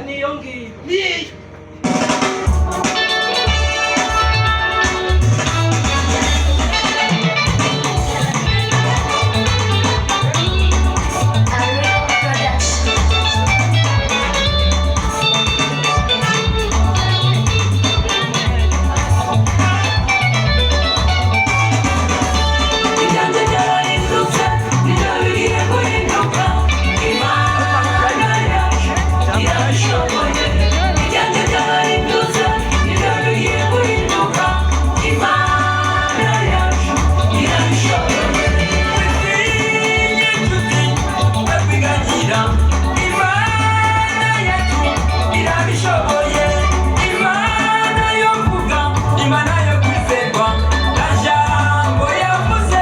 Niyo ngiyo. Niyo. Ariel Production. Ibyanjye byarahindutse, nibyo bigiye guhinduka. Imana yacu irabishoboye. Ibyanjye byarahindutse, nibyo bigiye guhinduka. Imana yacu irabishoboye. Witinye inshuti, we kwiganyira. Imana yacu irabishoboye. Imana yo mvuga, Imana yo kwizerwa. Nta jambo yavuze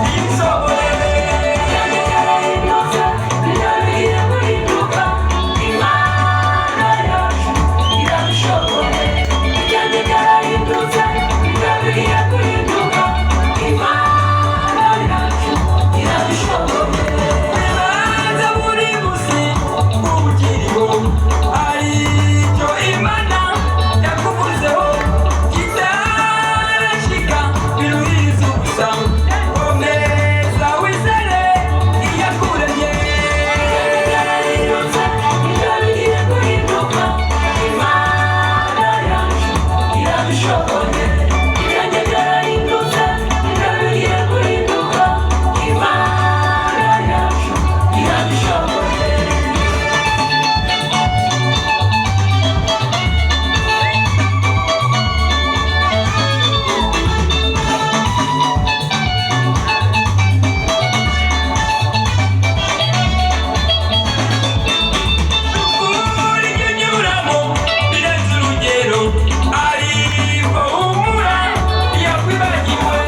ntirisohore. Ibyanjye byarahindutse, nibyo bigiye guhinduka. Imana yacu irabishoboye. Ibyanjye byarahindutse, nibyo bigiye guhinduka. Imana yacu irabishoboye. Ibibanza buri munsi ubukiriho, aricyo Imana yakuvuzeho kitarashika, biruhiriza ubusa. Komeza wizere iyakuremye. Byarahindutse, nibyo bigiye guhinduka. Imana yacu irabishoboye. Ibyanjye byarahindutse, nibyo bigiye guhinduka. Imana yacu irabishoboye. Ukuri unyuramo birenze urugero, ariko humura yakwibagiwe.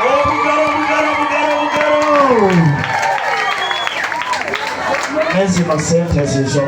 Bugaro, bugaro, bugaro, bugaro. Nezi Innocent yazizo.